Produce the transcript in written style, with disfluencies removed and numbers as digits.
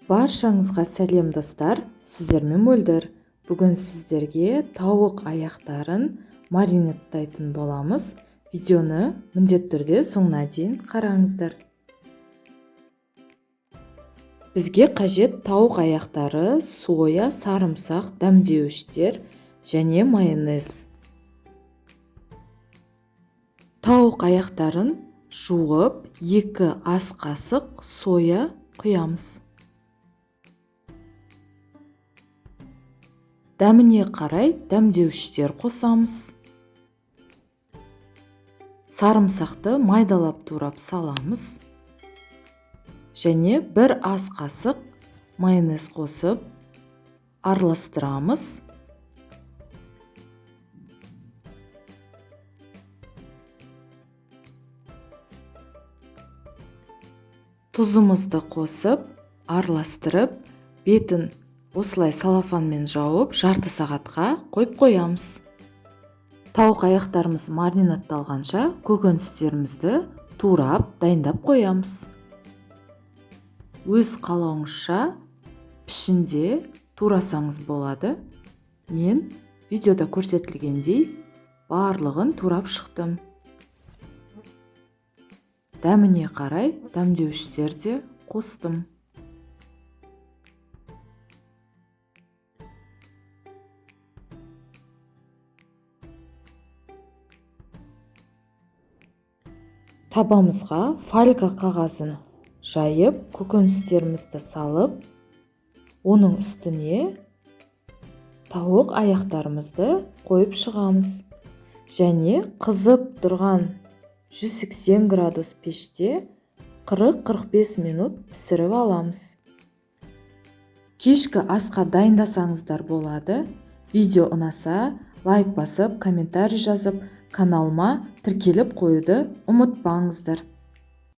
Баршаңызға сәлем, достар! Сіздермен Мөлдір. Бүгін сіздерге тауық аяқтарын маринадтайтын боламыз. Видеоны міндетті түрде соңына дейін қараңыздар. Бізге қажет тауық аяқтары, соя, сарымсақ, дәмдеуіштер және майонез. Тауық аяқтарын жуып, 2 ас қасық соя құямыз. Дәміне қарай дәмдеуіштер қосамыз. Сарымсақты майдалап турап саламыз. Және 1 ас қасық майонез қосып араластырамыз. Тұзымызды қосып, араластырып, бетін осылай салафанмен жауып, жарты сағатқа қойып қоямыз. Тауық аяқтарымыз маринадталғанша көкөністерімізді турап, дайындап қоямыз. Өз қалауыңызша пішінде турасаңыз болады. Мен видеода көрсетілгендей барлығын турап шықтым. Дәміне қарай дәмдеуіштер де қостым. Табамызға фольга қағазын жайып, көкөністерімізді салып, оның үстіне тауық аяқтарымызды қойып шығамыз. Және қызып тұрған 180 градус пеште 40-45 минут пісіріп аламыз. Кешкі асқа дайындасаңыздар болады. Видео ұнаса, лайк басып, комментарий жазып, каналыма тіркеліп қоюды ұмытпаңыздар.